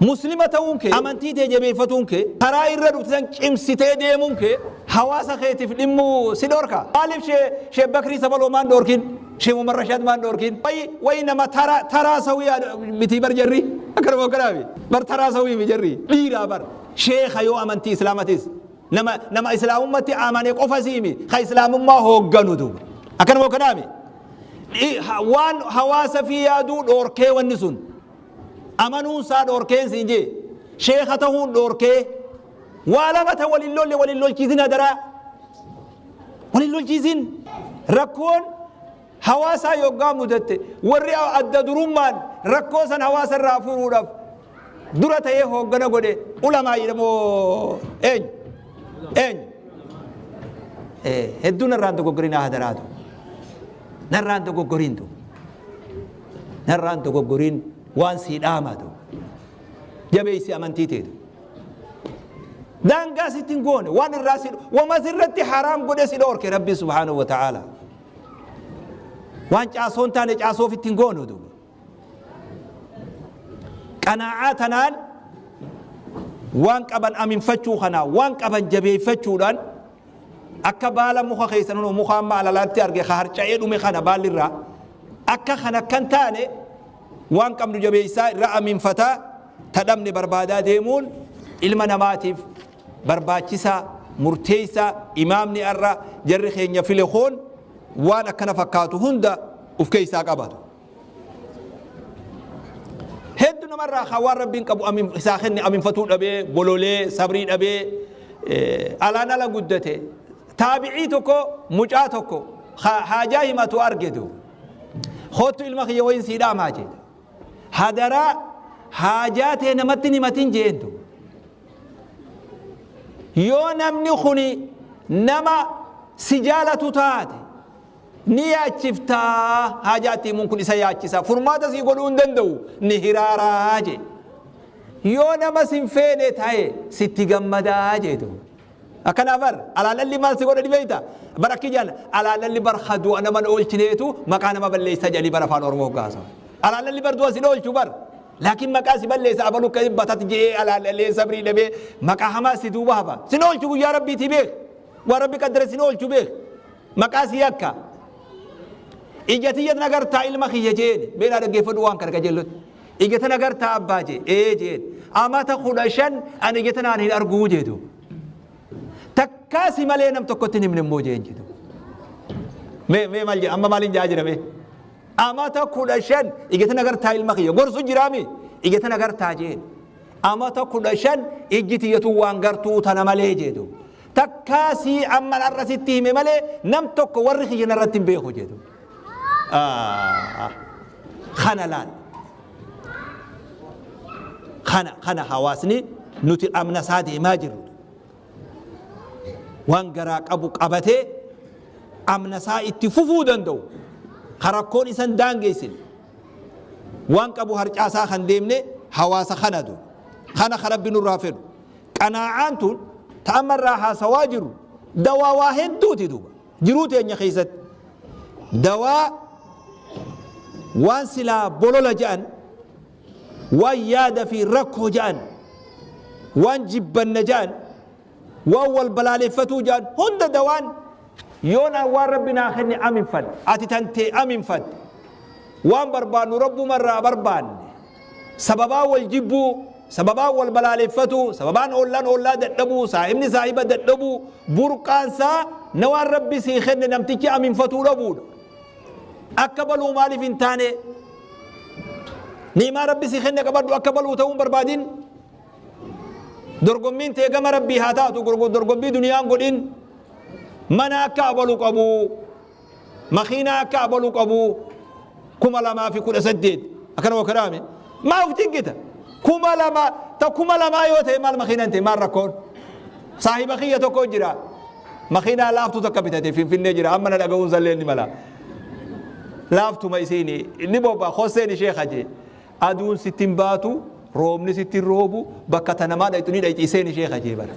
Muslima ta'uun kee, amantii tee jabeeffatuun kee, karaa irra dhufte san cimsitee deemuun kee hawaasa keetiif dhimmuu si dhorka? Maaliif Shee Shee Bakrii Sabaloo maan dhorkin? Shee Umar Rashaad maan dhorkin? Wayi wayi nama tara taraa sawiyaa mitii bar jarri akkanuma akkanaa bar taraa sawii mi jarri dhiiraa bar sheekha yoo amantii islaamatis nama nama islaamummatti amane qofa siimi ka islaamummaa hoogganu duuba akkanuma akkanaa mi waan hawaasa fi yaaduu dhorkee wanni sun Amanuun isaa dhoorkeen siin jee. Sheekha tahuun dhoorkee. Waa lama ta wal hin lolle wal hin lolchiisin hadaraa. Wal hin lolchiisin. Rakkoon hawaasaa yoggaa mudatte warri adda durummaan rakkoo san hawaasa irraa furuudhaaf dura ta'ee hooggana godhe ulamaa'iidha moo eenyu? Eenyu? Hedduu narraan dogoggorinaa hadaraatu. Narraan dogoggoriintu. Narraan dogoggoriin waan sii dhaamatu. Jabeessi amantii teetu. Daangaa sitti hin goone waan irraa si wama sirratti haraam godhe si dhoorke Rabbi subhaanahu wa ta'aala. Waan caasoo hin taane caasoo ofitti hin goonu duuba. Qanaa'aa tanaan waan qaban aminfachuu kanaa waan qaban jabeeffachuudhaan Akka baala muka keessan hunoo muka amma alalaatti arge ka harca'ee dhume kana baalli irraa akka kana akka hin taane waan qabnu jabeessaa irra aminfataa ta dhabne barbaadaa deemuun ilma namaatiif barbaachisaa murteessaa imaamni arra jarri keenya file kun waan akkana fakkaatu hunda uf keessaa qabatu. Heddu namarraa kan waan rabbiin qabu isaa kenne aminfatuu dhabee bololee sabrii dhabee alaan ala guddate taabicii tokko mucaa tokko haajaa himatu argetu koottu ilma kiyya wayin sii dhaamaa jedhe hadaraa haajaa tee namatti hin himatin jeentu yoo namni kuni nama si jaalatu taate Ni yaachiftaa haajaa itti himuun kun isa yaachisa furmaata sii godhuu hin danda'u ni hiraaraa jee. Yoo nama sin feene ta'e sitti gammadaa jeetu. Akkanaa bar alaalalli maal si godha ni beekta? Bar akki jaan alaalalli bar du'a nama oolchineetu maqaa nama balleessa jedhanii bar afaan Oromoo gaasa. Alaalalli bar du'a si oolchu bar. Laakiin maqaa si balleessa abalu akka batat je'ee alaalallee sabrii dhabee maqaa hamaa si duuba hafa. Sin oolchu guyyaa rabbiitii beek. Waan rabbi qaddare sin oolchu beek. Maqaa si yakka. Ija tiyya tan agartaa ilma kiyya jeen. Mee naa dhaggeeffadhu waan kana qajeellotti. Ija tan agartaa abbaa jee. Ee jeen. Amata 15 ani ija tanaan hin arguu jeetu. Takkaa si malee nam tokkotti hin himne immoo jeen jeetu. Mee mee maal jee amma maaliin jaa jira mee. Amata 15 ija tan agartaa ilma kiyya gorsu jiraami ija tan agartaa jeen. Amata 15 ijji tiyyatu waan gartuu tana malee jeetu. Takkaa sii amman har'a sitti hime malee nam tokko warri kiyya narratti hin beeku jedhu. Kana laal. Kana kana hawaasni nuti amna isaa deemaa jirru. Waan garaa qabu qabatee amna isaa itti fufuu danda'u. Ka rakkoon isan daangeessine. Waan qabu harcaasaa kan deemne hawaasa kanatu. Kana ka rabbi nurraa fedhu. Qanaa'aan tun ta amma irraa haasawaa jirru dawaa waa hedduuti duuba jiruu teenya keessatti. Dawaa waan silaa bolola ja'an, waan yaada fi rakkoo ja'an, waan jibbanna ja'an, waan wal balaaleffatuu ja'an hunda dawaan yoon an waan rabbi naa kenne aminfadhe ati tantee aminfadhe waan barbaannu rabbuma irraa barbaanne Sababaa wal jibbuu, sababaan wal balaaleffatuu, sababaan ollaan ollaa dadhabuu, saahibni saahiba dadhabuu, burqaan isaa na waan Rabbi sii kenne namtichi aminfatuu dhabuudha. Akka baluu maaliif hin taane? Ni'imaa Rabbi sii kenne qabadhu akka baluu ta'uu hin barbaadin. Dorgommiin tee gama Rabbii haa taatu, dorgommii duniyaan godhin. Mana akka abalu qabu, Makiinaa akka abalu qabu 2018 akkanuma karaame maa of cinqita 2000 ta 2000 yoo ta'e maal makiinaan ta'e maal rakkoon saahiba kiyya tokko jira makiinaa laaftuu takka bitate finfinnee jira amma na dhaga'uun sallee ni mala laaftuma isiini ni bobba hosseen ishee kaje aduun sitti hin baatu roobni sitti hin roobu bakka ta namaa dhayxu ni dhayxi seeni sheekha jee bara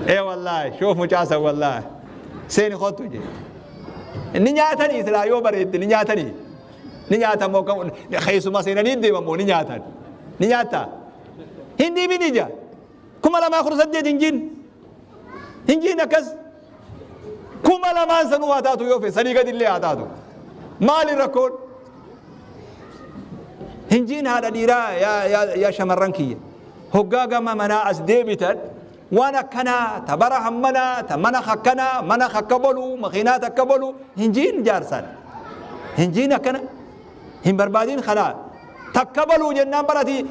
ee wallaahi shoof mucaasan wallaahi seeni kottu jee ni nyaatanii silaa yoo bareedde ni nyaatanii ni nyaatan moo keessuma seenanii deeman moo ni nyaatan ni nyaattaa Hin dhiibin ija. 2018 hin jiin. Hin jiin akkas. 2000 sanuu haa taatu yoo fee sanii gadillee haa taatu. Maali rakkoon? Hin jiin haadha dhiiraa yaa, yaa, yaa shamarran kiyya. Hoggaa gama manaa as deebitan waan akkanaa ta bara hammanaa ta mana akkanaa mana akka bolu makiinaa takka bolu hin jiin jaarsaan. Hin jiin akkana. Hin barbaadin kanaa. Takka baluu jennaan bar ati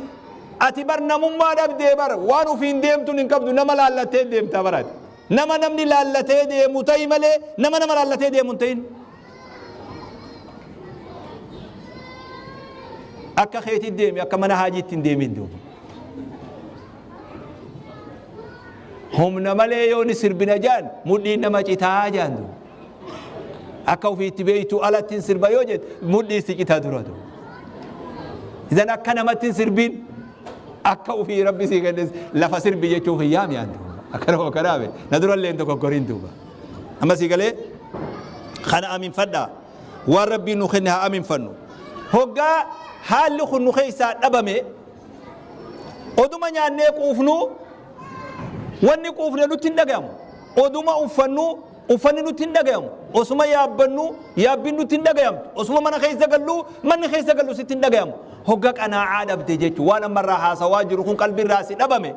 ati bar namummaa dhabdee bar waan ofiin deemtuun hin qabdu nama laallattee deemtaa bar ati. Nama namni laallatee deemu ta'i malee nama nama laallatee deemu hin ta'in. Akka keetii deemi akka mana haajiitti hin deemin duuba. Humna malee yoo ni sirbina jaan mudhiin nama citaa jaan duuba. Akka ofii itti beektu alatti hin sirba yoo jette mudhii si citaa dura duuba. Idan akka namatti hin sirbiin akka ofii rabbi sii kennes lafa sirbi jechuuf hin yaami aan duuba. Akkana kanaaf na dura illee hin dogoggoriin duuba. Amma sii galee kana aminfadhaa. Waan rabbiin nu kenne haa aminfannu. Hoggaa haalli kun nu keessaa dhabame oduma nyaannee quufnuu wanni quufne nutti hin dhagayamu. Oduma uffannuu uffanni nutti hin dhagayamu. Osuma yaabbannuu yaabbiin nutti hin dhagayamtu. Osuma mana keessa galluu manni keessa gallu sitti hin dhagayamu. Hogga qanaa'aa dhabde jechuun waan amma irraa haasawaa jiru kun qalbii irraa si dhabame.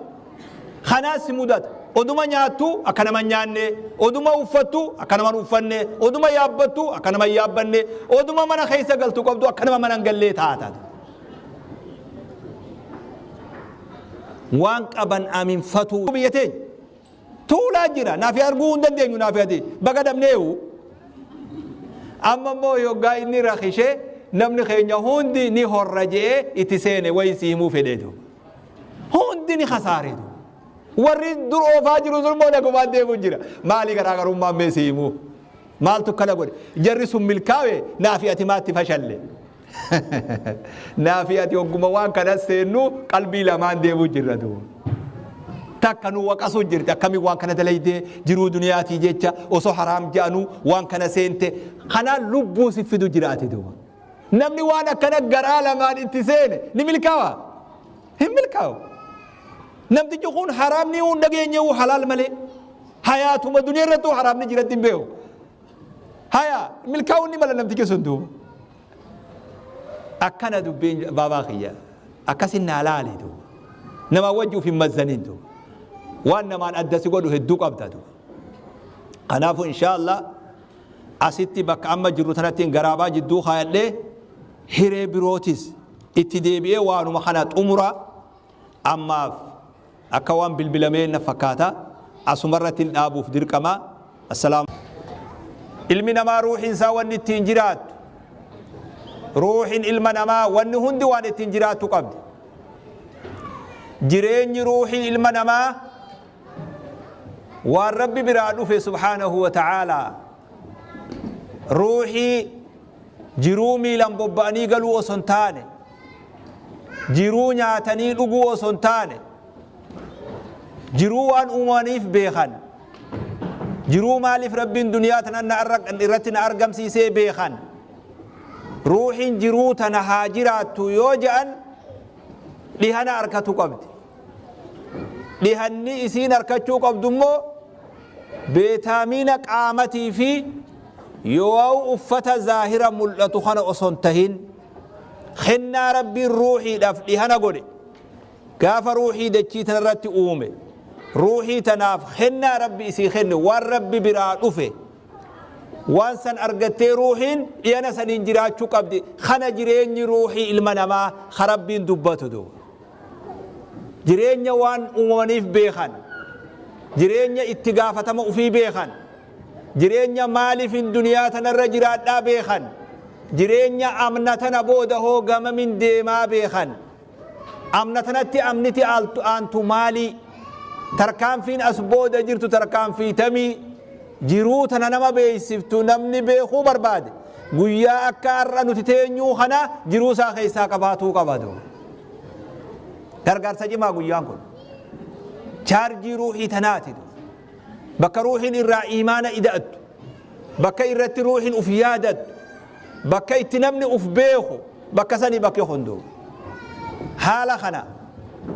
Kanaas si mudata. Oduma nyaattu akka nama hin nyaanne, oduma uffattu akka nama hin uffanne, oduma yaabbattu akka nama hin yaabbanne, oduma mana keessa galtu qabdu akka nama mana hin gallee taata. Waan qaban aminfatuu. Biyya teenya tuulaa jira naafi arguu hin dandeenyu naafi ati baga dhabneehu. Amma immoo yoggaa inni rakishee namni keenya hundi ni horra je'ee itti seene wayi si himuu fedheetu. Hundi ni kasaareetu. Warri dur oofaa jiru sun immoo nagumaan deemu jira. Maali garaagarummaan mee si himuu? Maaltu kana godhe? Jarri sun milkaawe naafi ati maatti fashalle. Naafi ati hogguma waan kana seennu qalbii lamaan deemuu jirra duuba. Takka nu waqasuu jirti akkamiin waan kana dalaydee jiruu duniyaatii jecha osoo haraam je'anuu waan kana seente kanaan lubbuu si fidu jiraate duuba. Namni waan akkana garaa lamaan itti seene ni milkaawa? Hin milkaawu. Namtichi kun haraamni hin dhageenye halaal malee hayaatuma duniyaa irrattuu haraamni jiratti hin beeku. Haya milkaa'uun ni mala namtichi sun duuba. Akkana dubbiin baabaa kiyya. Akkasin naa laali duuba. Namaa wajji uf hin mazzanin duuba. Waan namaan adda si godhu hedduu qabda duuba. Kanaafuu inshaa Allah asitti bakka amma jirru tanatti garaabaa jidduu kaayadhee hiree birootis itti deebi'ee waanuma kana xumura ammaaf Akka waan bilbilamee na fakkaata. Asumarrattin dhaabuuf dirqama. Assalaam. Ilmi namaa ruuhiin isaa wanni ittiin jiraattu. Ruuhiin ilma namaa wanni hundi waan ittiin jiraattu qabdi. Jireenyi ruuhii ilma namaa waan Rabbi biraa dhufe subhaanahu wa ta'aalaa. Ruuhii jiruu miilan bobba'anii galuu osoo hin taane Jiruu nyaatanii dhuguu osoo hin taane, jiruu waan uumamaniif beekan, jiruu maaliif Rabbiin duniyaa tana na irratti na argamsiisee beekan, ruuhiin jiruu tana haa jiraattu yoo je'an dhihana arkatu qabdi. Dhihanni isiin arkachuu qabdu immoo beetaamiina qaamatii fi yoo uffata zaahira mul'atu kana osoo hin tahin Kennaa Rabbiin ruuhiidhaaf dhihana godhe. Gaafa ruuhii dachii tanarratti uume. Ruuhii tanaaf kennaa Rabbi isii kenne waan Rabbi biraa dhufe. Waan san argattee ruuhiin dhihana saniin jiraachuu qabdi. Kana jireenyi ruuhii ilma namaa ka Rabbiin dubbatu duuba. Jireenya waan uumamaniif beekan. Jireenya itti gaafatama ufii beekan. Jireenya maaliifin duniyaa tanarra jiraadhaa beekan. Jireenya amna tana booda hoo gamamin deemaa beekan. Amna tanatti amniti aantu maalii? Tarkaanfiin as booda jirtu tarkaanfii tamii? Jiruu tana nama beeksiftu namni beekuu barbaade guyyaa akka har'a nuti teenyuu kana jiruu isaa keessaa qabaatuu qaba. Gargaarsa cimaa guyyaan kun. Chaarjii ruuhii tanaati. Bakka ruuhiin irraa iimaana ida'attu, bakka irratti ruuhiin uf yaadattu, bakka itti namni uf beeku, bakka sani bakki kun duuba. Haala kana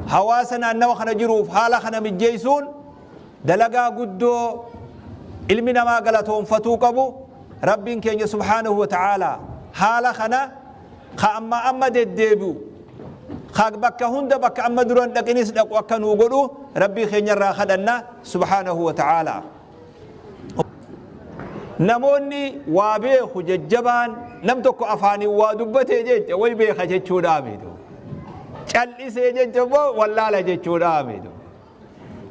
Hawaasa naannawa kana jiruuf haala kana mijjeessuun dalagaa guddoo ilmi namaa galatoonfatuu qabu. Rabbiin keenya subhaanahu wa ta'aalaa haala kana ka amma amma deddeebi'u, ka bakka hunda bakka amma duran dhaqinis dhaqu akka nuu godhu Rabbii keenya irraa kadhanna subhaanahu wa ta'aalaa. Namoonni waa beeku jajjabaan nam tokko afaaniin waa dubbatee jecha way beeka jechuudhaa miti. Cal'isee jecha immoo wallaala jechuudhaa miti.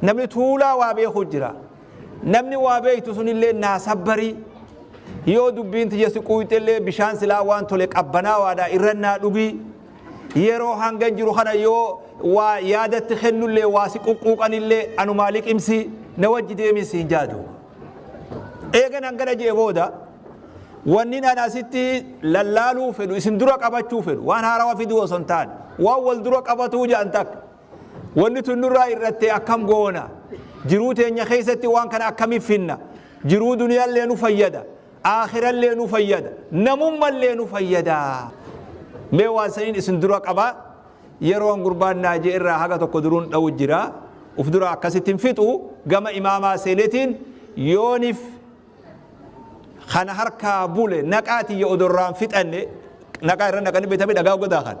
Namni tuulaa waa beeku jira. Namni waa beektu sunillee naa sabbarii. Yoo dubbiin tiyya si quuqxellee bishaan silaa waan tole qabbanaawaadha irra naa dhugii. Yeroo hangan jiru kana yoo waa yaadatti kennullee waa si quqquuqanillee anumaa liqimsii na wajji deemii siin jaadu. Eegan hangana jee booda wanni an asitti lallaaluu fedhu, isin dura qabachuu fedhu, waan haarawa fiduu osoo hin taane waan wal dura qabatuu jedhan takka. Wanni tun nurraa irrattee akkam goona? Jiruu teenya keessatti waan kana akkamiif finna? Jiruu duniyaallee nu fayyada, aakhirallee nu fayyada, namummallee nu fayyada. Mee waan saniin isin dura qaba. Yeroon gurbaan naa jee irraa haga tokko duruun dha'u jira. Uf dura akkasitti hin fixu, gama imaamaa seenetiin yoonif kana harkaa bule naqaa tiyya odoo irraan fixanne, naqaa irra naqanii beekame dhagaa godaa kan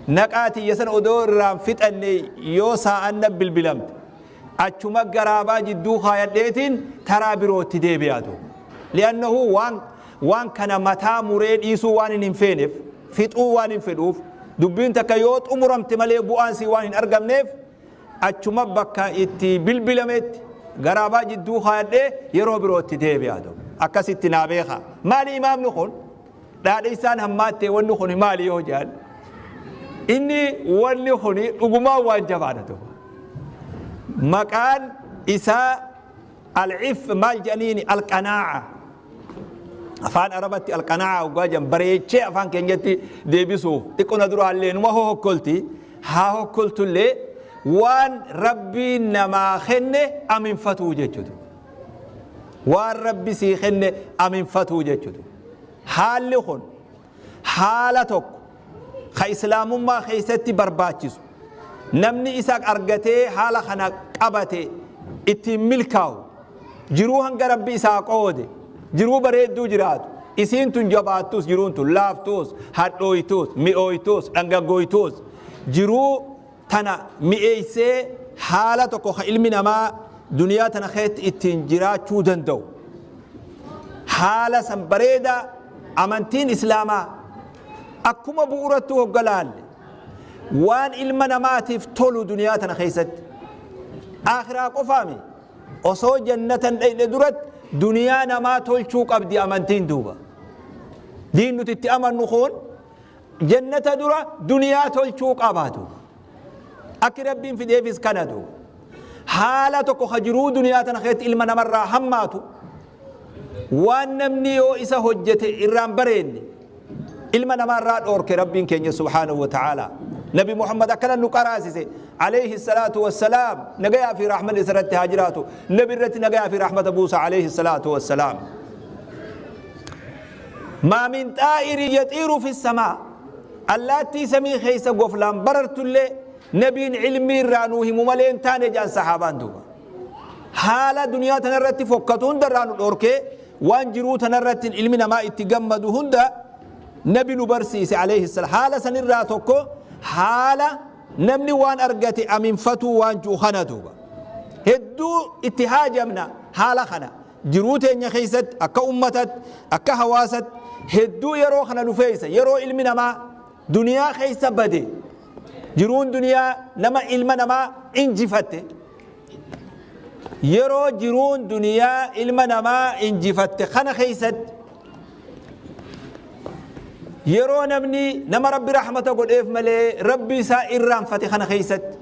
naqaa tiyya sana odoo irraan fixanne, yoo saa'an na bilbilamte achuma garaabaa jidduu kaayadheetiin taraa birootti deebi'aatu. Li'annahu waan kana mataa muree dhiisuu waan hin feeneef, fixuu waan hin fedhuuf, dubbiin takka yoo xumuramte malee bu'aan sii waan hin argamneef, achuma bakka itti bilbilametti garaabaa jidduu kaayadhee yeroo birootti deebi'a. Akkasitti naa beeka. Maali imaamni kun? Dhaadheessaan hammaattee wanni kun maali yoo jedhan, inni wanni kun dhugumaan waan jabaadha tokko. Maqaan isaa al'if maal jedhaniini? Alqanaa'a. Afaan Arabatti alqanaa'a hoggaa jedhan, bareechee afaan keenyatti deebisuuf xiqqoo na duraallee numa hohokkolti. Haa hokkoltullee, waan Rabbiin namaa kenne aminfatuu jechuudha. Waan Rabbi sii kenne aminfatuu jechuudha. Haalli kun haala tokko ka Islaamummaa keessatti barbaachisu, namni isa argatee haala kana qabate ittiin milkaa'u, jiruu hanga Rabbi isaa qoode jiruu bareedduu jiraatu. Isiin tun jabaattus, jiruun tun laaftus, hadhooytus, mi'ooytus, dhangaggooytus, jiruu tana mi'eeysee haala tokko ka ilmi namaa duniyaa tana keessatti ittiin jiraachuu danda'u, haala san bareedaa. Amantiin Islaamaa akkuma bu'uurattuu hogga laalle, waan ilma namaatiif tolu duniyaa tana keessatti, akhiraa qofaami, osoo jannatan dhayne duratti duniyaa namaa tolchuu qabdi amantiin. Duuba diin nuti itti amannu kun jannata dura duniyaa tolchuu qabaatu. Akki Rabbiin fideefis kana. Duuba haala tokko ka jiruu duniyaa tana keessatti ilma namarraa hammaatu, waan namni yoo isa hojjete irraan bareenne, ilma namaarraa dhoorke Rabbiin keenya subhaanahu wa ta'aalaa. Nabi Muhammad akkana nu qaraasise alayhi salaatu wassalaam, nagayaa fi rahmanni isarratti haa jiraatu. Nabi irratti nagayaa fi rahmata buusa alayhi salaatu wassalaam. Maa min xaa'irin yaxiiru fi samaa, allaattii samii keessa goflaan barartullee nabiin ilmii irraa nuu himu malee hin taane jedhan sahaabaan. Duuba haala duniyaa tanarratti fokkatu hundarraa nu dhoorkee, waan jiruu tanarratti ilmi namaa itti gammadu hunda nabi nu barsiise alayhi salaam. Haala sanirraa tokko haala namni waan argate aminfatuu waan ji'u kana. Duuba hedduu itti haajamna haala kana jiruu teenya keessatti, akka ummatatti, akka hawaasatti hedduu yeroo kana nu feeysa. Yeroo ilmi namaa duniyaa keessa bade, jiruun duniyaa nama ilma namaa injifatte, yeroo jiruun duniyaa ilma namaa injifatte kana keessatti, yeroo namni nama Rabbi rahmata godheef malee Rabbi isaa irraanfate kana keessatti,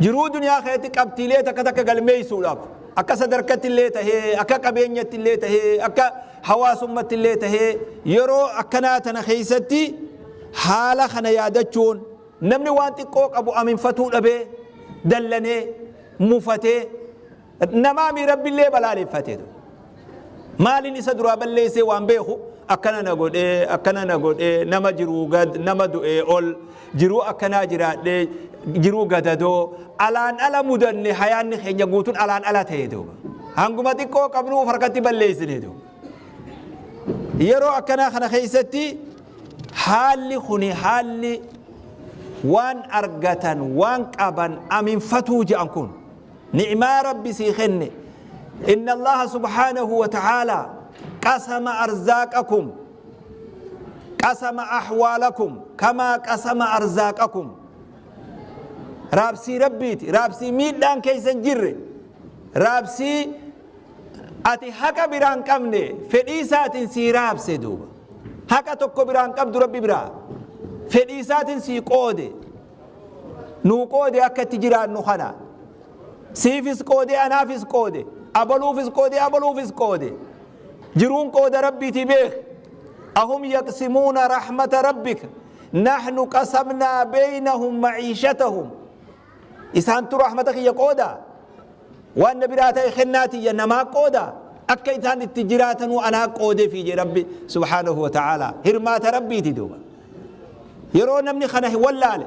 jiruu duniyaa keessatti qabxiilee takka takka galmeessuudhaaf, akka sadarkatti illee tahee, akka qabeenyatti illee tahee, akka hawaasummatti illee tahee, yeroo akkanaa tana keessatti haala kana yaadachuun, namni waan xiqqoo qabu aminfatuu dhabee, dallanee, mufatee, namaa mi Rabbillee balaaleffatee, maaliin isa duraa balleessee waan beeku Akkana na godhee, akkana na godhee, nama jiruu gad, nama du'ee ol, jiruu akkanaa jiraadhee, jiruu gadadoo, alaan ala mudanne hayaanni keenya guutuun alaan ala ta'e duuba. Hanguma xiqqoo qabnu uf harkatti balleessine duuba. Yeroo akkanaa kana keessatti haalli kuni haalli waan argatan waan qaban aminfatuu je'an kun ni'maa rabbi sii kenne inna allaha subhaanahu wa ta'aalaa qasama arzaaqakum qasama ahwaalakum kamaa qasama arzaaqakum raabsii rabbiiti raabsii miidhaan keessa hin jirre raabsii ati haqa biraan qabne fedhii isaatiin sii raabse duuba haqa tokko biraan qabdu rabbi biraa fedhii isaatiin sii qoode nuu qoode akka itti jiraannu kana siifis qoode anaafis qoode abaluufis qoode abaluufis qoode jiruun qooda rabbiiti beek ahum yaqsimuuna rahmata rabbika nahnu qasamnaa beeynahum maciishatahum Isaantu rahmata kiyya qooda? Waan na biraa ta'e kennaa tiyya namaa qooda? Akka isaan itti jiraatanuu anaa qoodeefii jee Rabbi subhaanahu wa ta'aalaa. Hirmaata Rabbiiti duuba. Yeroo namni kana hin wallaale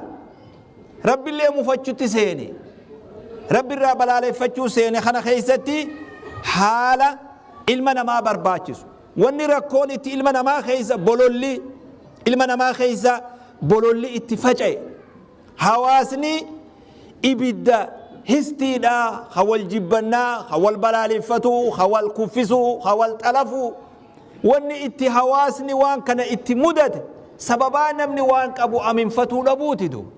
Rabbillee mufachutti seene. Rabbi irraa balaaleffachuu seene kana keessatti haala ilma namaa barbaachisu. Wanni rakkoon itti ilma namaa keessa bololli ilma namaa keessa bololli itti faca'e Hawaasni ibidda histiidha, ka wal jibbannaa, ka wal balaaleffatuu, ka wal kuffisuu, ka wal xalafuu. Wanni itti hawaasni waan kana itti mudate sababaa namni waan qabu aminfatuu dhabuuti duuba.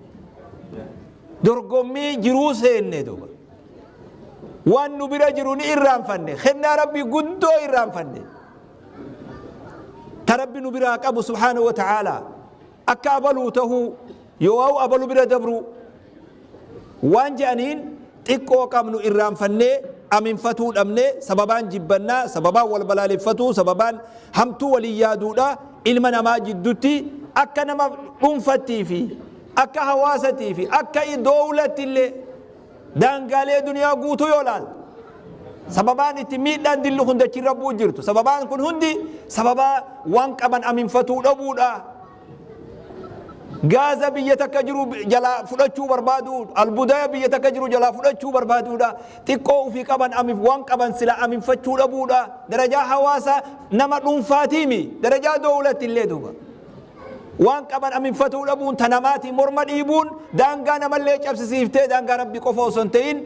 Dorgommii jiruu seenne duuba. Waan nu bira jiru ni irraanfanne. Kennaa Rabbii guddoo irraanfanne. Ta Rabbi nu biraa qabu subhaanahu wa ta'aalaa. Akka abaluu tahuu yooawu abalu bira dabruu waan je'aniin xiqqoo qabnu irraanfannee aminfatuu dhabnee sababaan jibbannaa sababaan wal balaaleffatuu sababaan hamtuu walii yaaduudha ilma namaa jiddutti akka nama dhuunfattii fi akka hawaasatii fi akka doowlatti illee daangaalee duniyaa guutuu yoo laalte sababaan itti miidhaan dilli kun dachirra bu'u jirtu sababaan kun hundi sababaa waan qaban aminfatuu dhabuudha. Gaaza biyya takka jiru jalaa fudhachuu barbaaduu, albudaa biyya takka jiru jalaa fudhachuu barbaaduudha. Xiqqoo ofii qaban amif waan qaban sila aminfachuu dhabuudha. Darajaa hawaasa nama dhuunfaatiimi darajaa dowlatti illee duuba. Waan qaban aminfatuu dhabuun ta namaatii morma dhiibuun daangaa namallee cabsisiiftee daangaa rabbi qofa osoo hin ta'in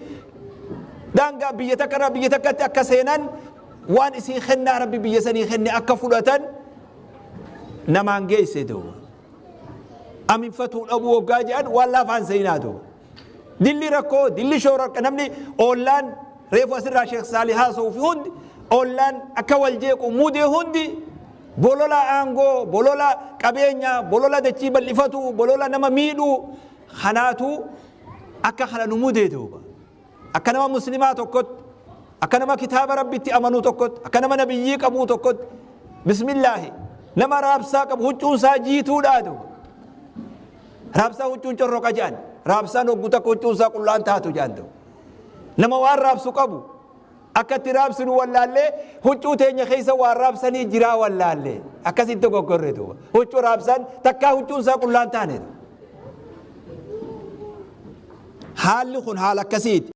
daangaa biyya takka irraa biyya takkatti akka seenan waan isii kennaa rabbi biyya sanii kenne akka fudhatan namaan geesse duuba. Aminfatuu dhabuu waggaa jedhan waan laafaan seenaa duuba. Dilli rakkoo dilli shoora namni oollaan reefu asirraa Sheekh Saalih haasa'uuf hundi ollaan akka wal jeequ mudee hundi bolola aangoo, bolola qabeenya, bolola dachii bal'ifatu, bolola nama miidhuu kanaatu akka kana nu mudee duuba. Akka nama muslimaa tokkotti, akka nama kitaaba rabbitti amanuu tokkotti, akka nama nabiyyii qabuu tokkotti, bismillaahi nama raabsaa qabu huccuun isaa jiituudhaa duuba. Raabsaa huccuun corroqa jedhan, raabsaan hogguu takka huccuun isaa qullaan taatu jedhan duuba. Nama waan raabsu qabu akka itti raabsinu wallaallee huccuu teenya keessa waan raabsanii jiraa wallaallee akkasitti dogoggorre duuba. Huccuu raabsan takkaa huccuun isaa qullaan taane. Haalli kun haala akkasiiti.